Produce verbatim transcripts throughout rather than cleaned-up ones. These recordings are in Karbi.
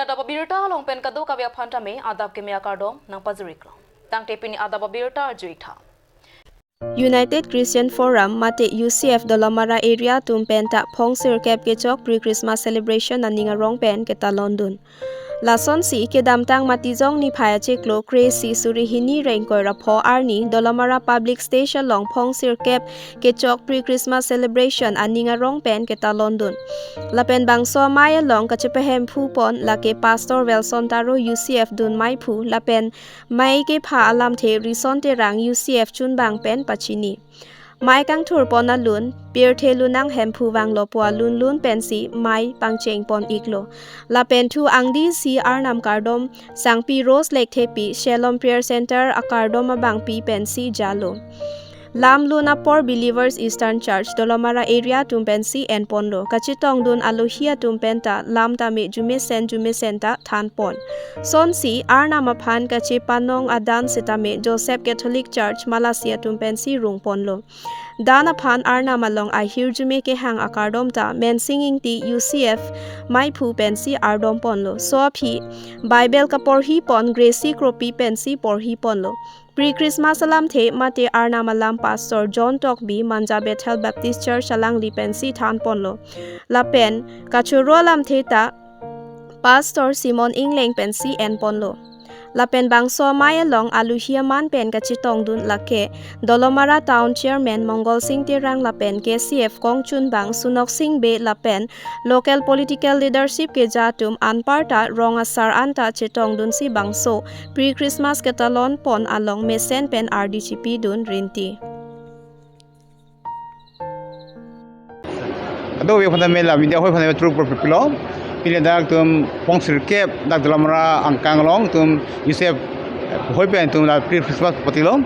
Adap abirta along pen kadokave aphan tame adap keme akardom nangpajir-iklo. Tangte pini adap abirta arju-ik tha. United Christian Forum mate U C F Dolamara area atum penta phongsirkep kechok pre-Christmas celebration aning arong pen ketalondun. Lasonsi kedamtang Matijong niphai achiklo kre-isi suri hini ra ingkoi ra pho arni Dolamara Public Stage along phongsirkep kechok pre-Christmas celebration aning arong pen ketalondun. Lapen bangso amei along kachepahemphu pon lake Pastor Welson Taro U C F dunmeiphu lapen mei kepha alamthe Rison Terang U C F chunbang pen pachini. Mei kangthur pon alun, pirthe lunang hemphu vanglo pu alun lun pensi mei pangcheng pon-iklo. Lapen thu angdisi Arnam kardom Sangpi Rose Lekthepi Shalom Prayer Center akardom abangpi pensi jalo. Lam lun apor Believers Eastern Church Dolamara area atum pensi en ponlo. Kachetongdun alohi atum penta lam tame jumesen jumesen ta than pon. Sonsi Arnam aphan kachepanong adan setame Joseph Catholic Church Malasi atum pensi rung ponlo. Dan aphan Arnam along ahirjume kehang akardom ta Mensing Ingti U C F meiphu pensi ardom ponlo. So aphi Bible kaporhi pon Gracie Kropi pensi porhi ponlo. Pre-Christmas alamthe mate Arnam alam Pastor John Tokbi Manja Bethel Baptist Church alangli pensi than ponlo. Lapen kachoro alamthe ta Pastor Simon Ingleng pensi en ponlo. Lapen bangso amei along alohi aman pen kachetongdun lake Dolamara Town Chairman Mongol Sing Terang lapen K C F kongchunbang Sunok Sing Bey lapen local political leadership keja atum anparta rong asar anta chetongdunsi bangso pre-Christmas ketalon pon along mesen pen ardi chipidun rinti. Kadokave aphan tame la media hoi aphan tame truk por pipilo. Pini dak itum phongsirkep dak Dolamara angkang along itum U C F hoi pen itum la pre-Christmas patilo.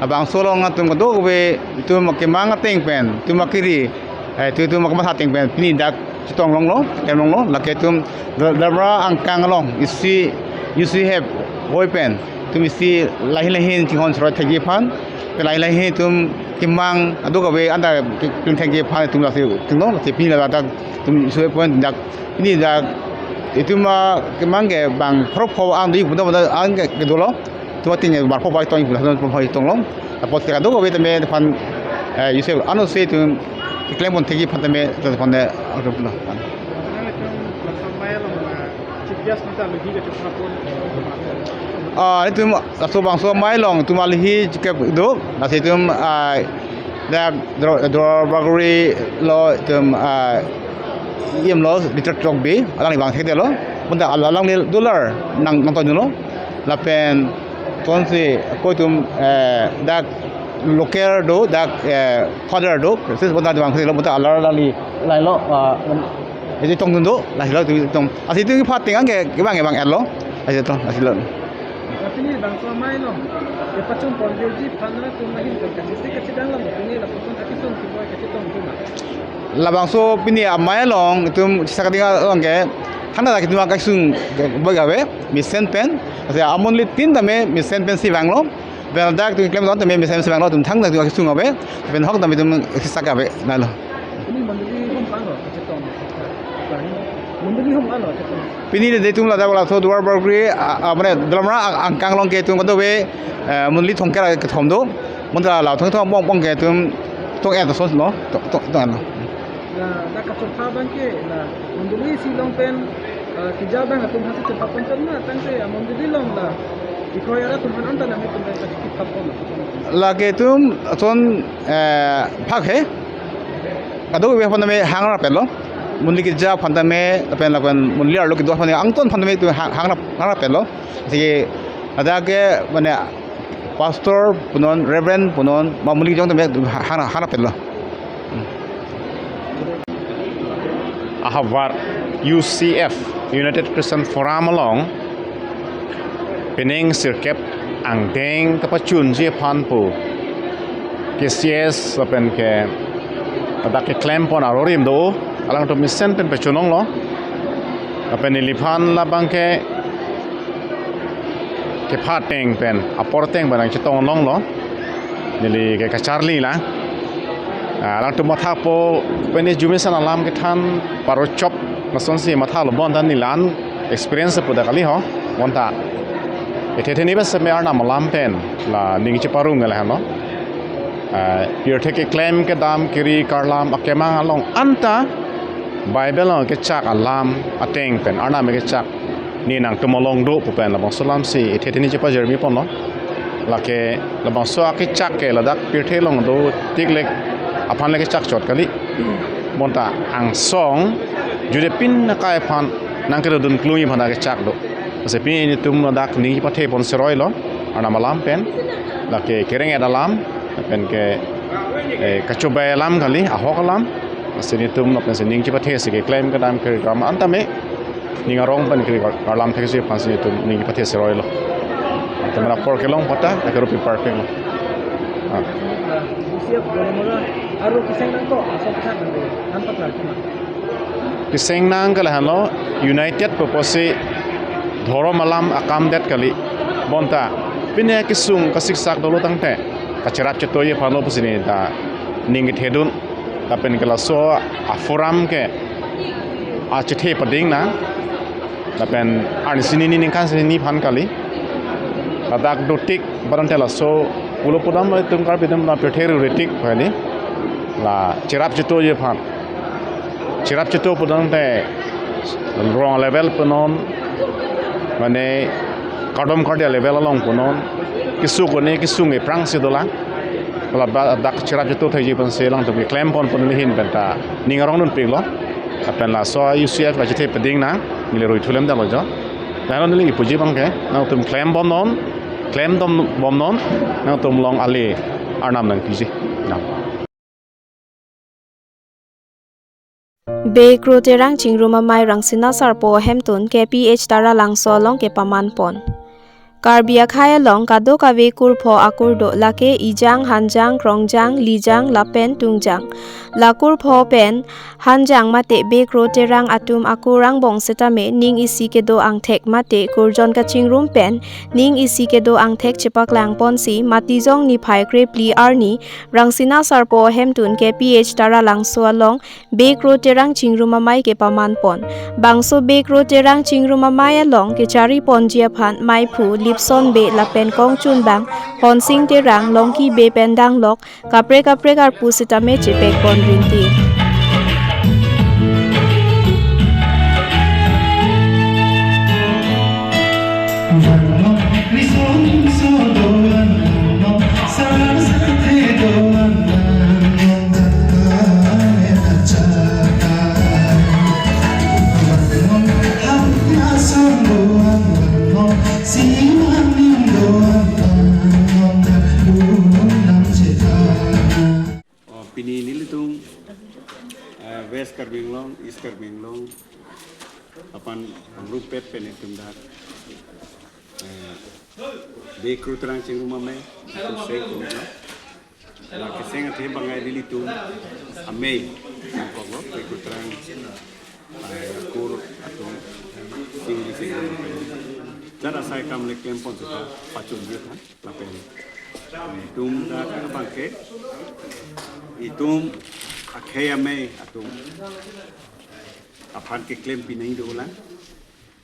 Labangso along itum kadokave itum kemang ateng pen itum akiri, eh, itum, itum kematha ateng pen pini dak chetong longlo, kem longlo, lake itum Dal-, Dolamara angkang along isi, U C F hoi pen itum isi lahin lahin chinghon choroi thekji aphan, pen lahin lahin itum kemang kadokave anta ke-, kling thekji aphan itum lasi tinglo, lasi pini ladak itum U C F hoi pen dak, pini dak itum, ah, kemang ke bang pharo pho ang di buda buda ang ke, kedolo. Itum ating bar pho bai tong, itum pho tong long. Apot te kadokave tame aphan, eh, U C F anose itum keklem pon thekji aphan tame, aphan de, ah, itum laso amei along, ah, Chief Guest nangta alohi kachepha pon. Ah, itum laso bangso amei along itum alohi chikep do, lasi itum, ah, dak Dro-, Dro Bagori lo itum, ah, E M lo, Richard Tokbi, alangli vang thekdetlo. Bonta al-, alangli dolar nang, nangtondunlo. Lapen konsi ako itum, eh, dak local do, dak, eh, father do, sis bonta vang thekdetlo, bonta alar alangli, lailo, ah, um, isi tongdun do, lahelo itum, itum. Lasi itum kepha ateng ke, kevang, kevang erlo. Lasi itum, lasi lo. Pini bangso amei along kepachun pon jirji aphan ra itum ahin pen kachisi kachidang along pini lapuson akesung keboi kachetongdun ma? Labangso pini amei along itum chesa kading along ke, thangnat itum akesung keboi ave, mesen pen. Lasi amonli tin tame mesen pensi vanglo. Pen dak itum klemdun tame mesen pensi vanglo, itum thangnat itum akesung ave. Pen ahok tame itum chesa ave, lahelo. Pini mondoli hom panglo kachetong? Mondoli hom panglo kachetong? Pini de itum ladak laso Duar Bagori, ah, ah, mane Dolamara ang-, angkang along ke itum kadokave, eh, mondoli thomkep ra kethom do. Bonta la thomkep thom pon pon ke itum tong-et ason lo, tong, tong, tong-et lo. La, la kachopha abang ke la mondoli isi along pen, eh, keja abang atum hasi chopha pon chot ma, tangte mondoli along la ikhoi ara atum aphan anta nang itum pen kachikip thap pon lo. Lake itum ason, eh, phak he. Kadokave aphan tame hang rapetlo. Mondoli keja aphan tame, lapen, lapen mondoli arlo kedo aphan tame, angton aphan tame itum hang, hang rap, hang rapetlo. Lasi ladak ke mane pastor punon, reverend punon, ma mondoli kejong tame hang, hang rapetlo. Ahavar U C F, United Christian Forum along, pining sirkep angdeng kapachunji aphan pu K C S lapen ke ladak keklem pon arorim do, alangtum mesen pen pachun longlo. Lapen neliphan labang ke kepha ateng pen, apor ateng pen nangchetong longlo. Neli ke kacharli lang. Ah, alangtum mathapo pen arjumesen alam kethan paro chop, lasonsi mathalo bonta neli la-an Experience pu ta kali ho, bonta. Ethe theni ba seme Arnam alam pen la ning cheparong ke lahenlo. Eh, pirthe keklem kedam kiri karlam akemang along anta Bible along kechak alam ateng pen Arnam kechak ne nangtum along do pu pen labangso alam si ethe theni chepajirmi ponlo. Lake labangso akechak ke ladak pirthe along do tik lek aphan le kechak chot kali. Bonta angsong judepin akai aphan nangkedodun klung aphan akechak do. Lasi pini netum ladak ning pathe pon seroi lo, Arnam alam pen, lake kereng-et alam, pen ke, eh, kachobai alam kali, ahok alam, lasi netum lapen si ning chepathe si keklem kedam kiri karlam anta me, ning arong pen kiri kar-, karlam thek si aphan si netum ning chepathe seroi lo. Teman apor kelong pata, akerupi perfect lo. Ah. Siap, kalau mau, aru kiseng nangkok, asal kisah nanti, nampak lah, cuma. Keseng nang ke lahenlo, united purpose si dhorom alam akam det kali. Bonta pine kesung kasiksak dolo tangte kacherap chetoi aphan lo pusi neta ning kethedun. Lapen ke laso aforum ke achethe pading nang. Lapen arni sini ni ningkan sini ni aphan kali. Ladak dotik baran te laso pulo pudam lo itum Karbi atum la pirthe ru retik kali. La cherap chetoi aphan. Cherap cheto pudang te rong level punon, mane kardom kardia level along punon, kesung kone kesung eprang si dolang. Ladak cherap cheto thaiji pen si alangtum keklem pon pon ahin penta ning arongdun piklo. Lapen laso U C F kachethe pading nang, neli rui thulem dalo jo. Lahenlo neli puji abang ke, nangtum klem bomnon, klem dom bomnon, nangtum along ale Arnam nangpiji. Nang. Bey Kro Terang Chingrum Amei Rangsina Sarpo ahemtun K P H Taralangso along kepaman pon. Karbi akhei along kadokave kurpho akur do, lake Ijang, Hanjang, Krongjang, Lijang lapen Tungjang. La kurpho pen Hanjang mate Bey Kro Terang atum akur angbong setame ning isi kedo angthek mate kurjon kachingrum pen ning isi kedo angthek chepaklang ponsi Matijong niphai krephli arni Rangsina Sarpo ahemtun K P H Taralangso along Bey Kro Terang Chingrum Amei kepaman pon. Bangso Bey Kro Terang Chingrum Amei along kechari ponji aphan Meiphu, Lipson Bey lapen kongchunbang Honsing Terang, Longki Bey pen danglok kaprek kaprek arpu sitame chepek pon rinti. Oh, pini nelitum, eh, West Karbi Anglong, East Karbi Anglong, aphan pangrumpet pen itum dak, eh, Bey Kro Terang Chingrum Amei, itum seng pon lo. La keseng athe bangai nelitum amei, koklo, Bey Kro Terang, eh, kur atum, sing di sing. Jara sai kam le klem pon seta pachun dia kan. Lapen itum dak abang ke, itum akhei amei atum aphan keklem pinai dolang.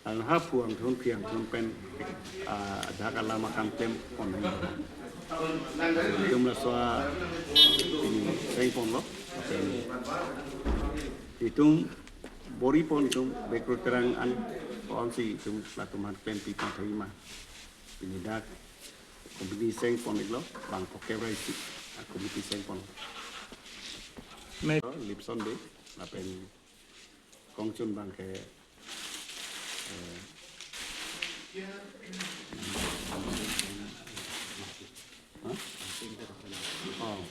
An ha phu angthon phi angthon pen, ah, dak alam akam klem pon nai. Itum laso a, ini seng pon lo. Lapen itum bor-i pon itum Bey Kro Terang an pon si itum latum aphan klempi pangthai ma. Pini dak komiti seng pon iklo, bang kokep rai si, ah, komiti seng pon. Me- Lipson Bey, lapen kongchunbang ke, eh, hah? Oh.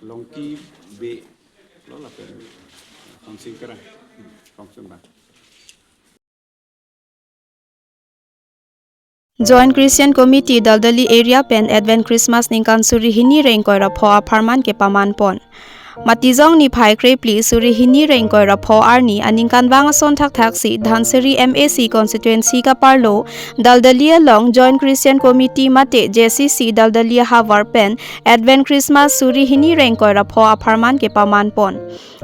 Longki Bey lo lapen Honsing Terang, kongchunbang. Joint Christian Committee Daldali Area pen Advent Christmas ningkan suri hini ra ingkoi ra pho apharman kepaman pon. Matijong niphai krephli suri hini ra ingkoi ra pho arni aningkanvang ason thakthaksi Dhansiri M A C constituency kaparlo Daldali along Joint Christian Committee mate J C C Daldali ahavar pen Advent Christmas suri hini ra ingkoi ra pho apharman kepaman pon.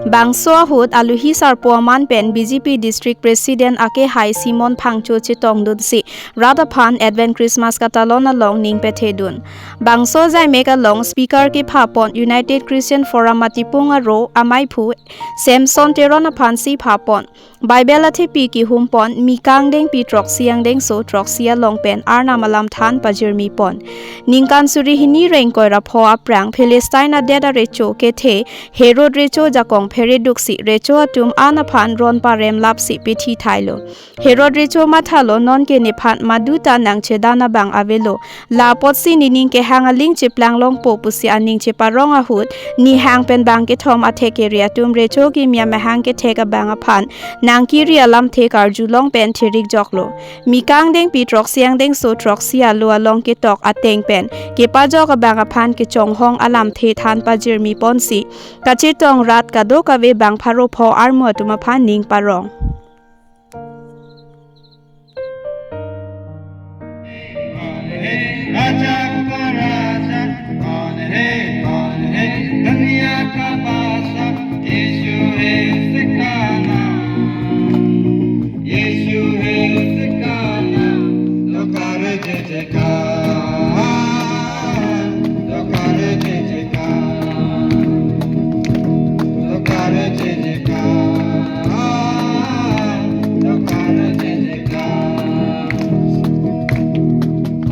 Bangso ahut aluhi sarpo aman pen B J P District President akehai Simon Phangcho chetongdunsi rat aphan Advent Christmas katalon along ning pethedun. Bangso ajaimek along speaker kepha pon United Christian Forum Matipung aro amaiphu Samson Teron aphansi pha pon. Bible athepi kehum pon, Mikang Dengpi throksi angdengso throksi along pen Arnam alam than pajirmi pon. Ningkan suri hini ra ingkoi ra pho aphrang Philistine adet arecho kethe Herod recho jakong phereduksi recho atum an aphan ron parem lapsi pethi thailo. Herod recho mathalo, nonke nephan maduta nangchedan abang avelo. La apotsi nening kehang aling cheplang longpo pusi aning cheparong ahut, nihang pen bang kethom athek kere atum recho kimi amahang kethek abang aphan nangkiri alamthe karjulong pen therik joklo. Mikang Dengpi throksi angdengso throksi alo along ketok ateng pen kepajok abang aphan kechonghong alamthe than pajirmi ponsi kachetong rat kadokave bang pharo pho armu atum aphan ning parong. कौन है राजा का राजा, कौन है, कौन है दुनिया का बादशाह? यीशु है उसका नाम, यीशु है उसका नाम। तो कर जय जयकार, तो कर जय जयकार, तो कर जय जयकार, तो कर जय जयकार।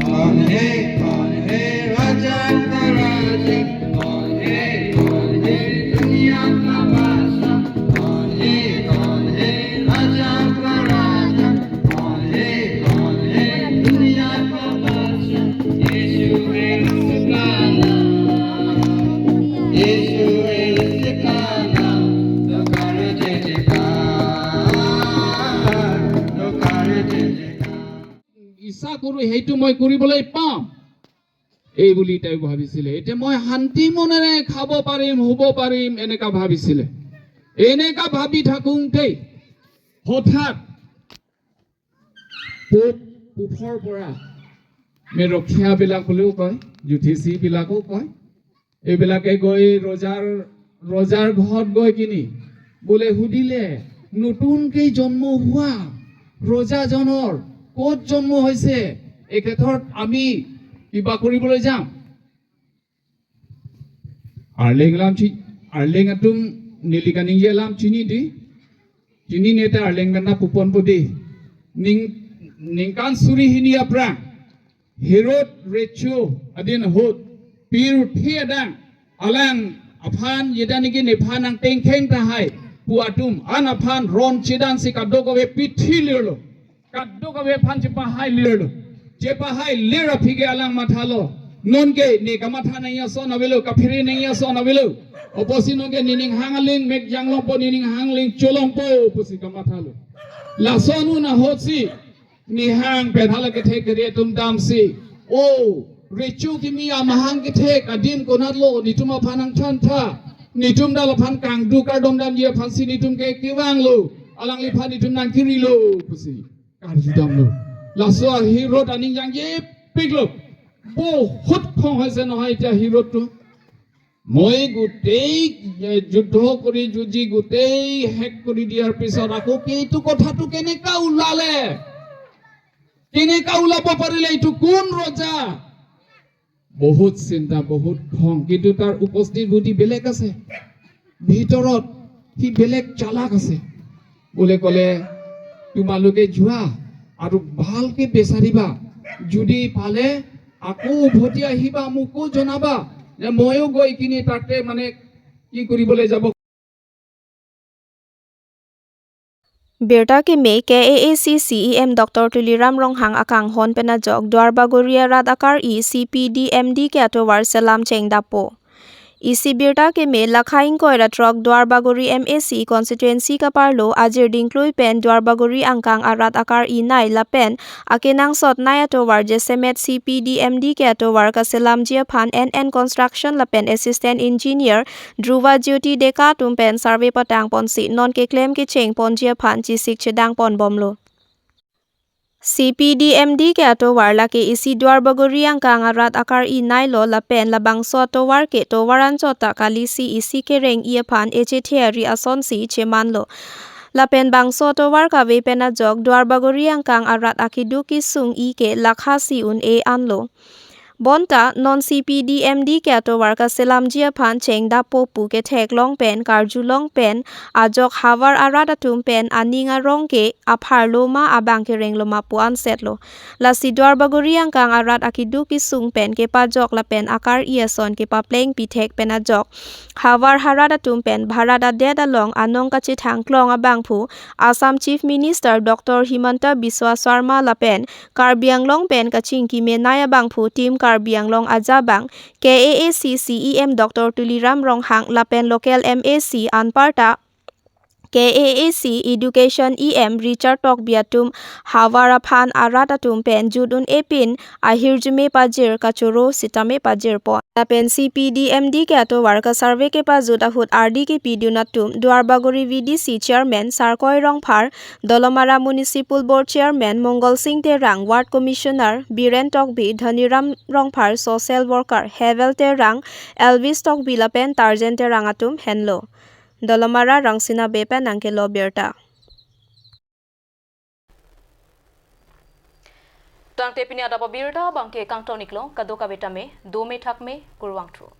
कौन है, कौन है राजा का राजा? कौन है, कौन है दुनिया का बादशाह? कौन है, कौन है राजा का राजा? कौन है, कौन है दुनिया का बादशाह? यीशु है उसका नाम, यीशु है उसका नाम। तो कर जय जयकार, तो कर जय जयकार। ইচ্ছা কৰো সেইটো মই কৰিবলৈ পাম, এই বুলি তেওঁ ভাবিছিলে। এতিয়া মই শান্তি মনেৰে খাব পাৰিম, শুব পাৰিম, এনেকা ভাবিছিলে। এনেকা ভাবি থাকোঁতেই হঠাৎ পূব, পূবৰ পৰা মে ৰখীয়াবিলাক বুলিও কয়, জ্যোতিষীবিলাকো কয়, এইবিলাকে গৈ ৰজাৰ, ৰজাৰ ঘৰত গৈ কিনি বোলে সুধিলে, নতুনকৈ জন্ম হোৱা ৰজাজনৰ ক'ত জন্ম হৈছে, এখেতৰ আমি কিবা কৰিবলৈ যাম। Arleng lam chi, arleng atum neli kaningje alam chini di, chini neta arleng pen ta pupon pudi. Ning, ningkan suri hini aphrang Herod recho adin ahut pirthe adang alang aphan yeda niki nephan nangtengkheng tahai pu atum an aphan ron chedansi kadokave pithi lirlo. Kadokave aphan chepahai lirlo. Chepahai lir aphi ke alang mathalo, nonke ne kamatha nangji ason avelo, kaphere nangji ason avelo. Apotsi nonke nening hang aling mek janglongpo, nening hang aling cholongpo pusi kamathalo. Lason un ahutsi nihang pen hala kethek kere atum damsi, o, recho kimi amahang kethek adim konatlo, netum aphan nangthantha, netum dal aphan kangduk kardom damji aphansi netum ke kevanglo, alangliphan netum nangkirilo pusi karju damlo. Laso Herod aning jangjepiklo. বহুত খং হৈছে নহয় এতিয়া হিৰোডটো। মই গোটেই, এ, যুদ্ধ কৰি যুঁজি গোটেই শেষ কৰি দিয়াৰ পিছত আকৌ কি এইটো কথাটো কেনেকা ওলালে? কেনেকা ওলাব পাৰিলে? এইটো কোন ৰজা? বহুত চিন্তা, বহুত খং, কিন্তু তাৰ উপস্থিত বুদ্ধি বেলেগ আছে, ভিতৰত সি বেলেগ চালাক আছে। বোলে ক'লে, তোমালোকে যোৱা আৰু ভালকে বিচাৰিবা, যদি পালে আকৌ উভতি আহিবা, মোকো জনাবা যে ময়ো গৈ কিনি তাতে মানে কি কৰিবলৈ যাব। Birta keme K A A C C E M Doctor Tuliram Ronghang akanghon pen ajok Duarbagori arat akar-i C P D M D ke atovar selam chengdapo. Isi birta keme lakha ingkoi ra throk Duarbagori M A C constituency kaparlo Ajir Dingklui pen Duarbagori angkang arat akar-i nai lapen akenangsot nai atovar jasemet C P D M D ke atovar kaselamji aphan N N Construction lapen Assistant Engineer Dhruva Jyoti Deka atum pen survey patang ponsi non keklem kecheng ponji aphan chesik chedang pon bomlo. C P D M D ke atovar lake isi Duarbagori angkang arat akar-i nailo lapen labangso atovar ke tovar anchot ta kalisi isi kereng-i aphan echethe ari asonsi chemanlo. Lapen bangso atovar kave pen ajok Duarbagori angkang arat akeduk kesung-i ke lakha si un-e anlo. Bonta non C P D M D ke atovar kaselamji aphan chengdappo pu ketheklong pen karjulong pen ajok havar arat atum pen aning arong ke apharlo ma abang kerenglo ma pu ansetlo. Lasi Duarbagori angkang arat akeduk kesung pen kepajok lapen akar-i ason kepapleng pithek pen ajok havar harat atum pen bharat adet along anong kachethangklong abangphu Assam Chief Minister Doctor Himanta Biswa Sarma lapen Karbi Anglong pen kachingki menai abangphu Team Karbi Anglong ajabang K A A C C E M Doctor Tuliram Ronghang lapen local M A C anparta K A A C Education E M Richard Tokbi atum havar aphan arat atum pen jut un-e pin ahirjume pajir kachoro sitame pajir pon. Lapen C P D M D ke atovar kasurvey kepajut ahut ardi kepidun atum Duarbagori V D C Chairman Sarkoi Rongphar, Dolamara Municipal Board Chairman Mongol Sing Terang, Ward Commissioner Biren Tokbi, Dhaniram Rongphar, Social Worker Hevel Terang, Elvis Tokbi lapen Tarjen Terang atum henlo. Dolamara Rangsina Bey pen nangkelo birta. Tangte pini adap abirta abangke kangton-iklo, kadokave tame dome thakme, kurvangthu.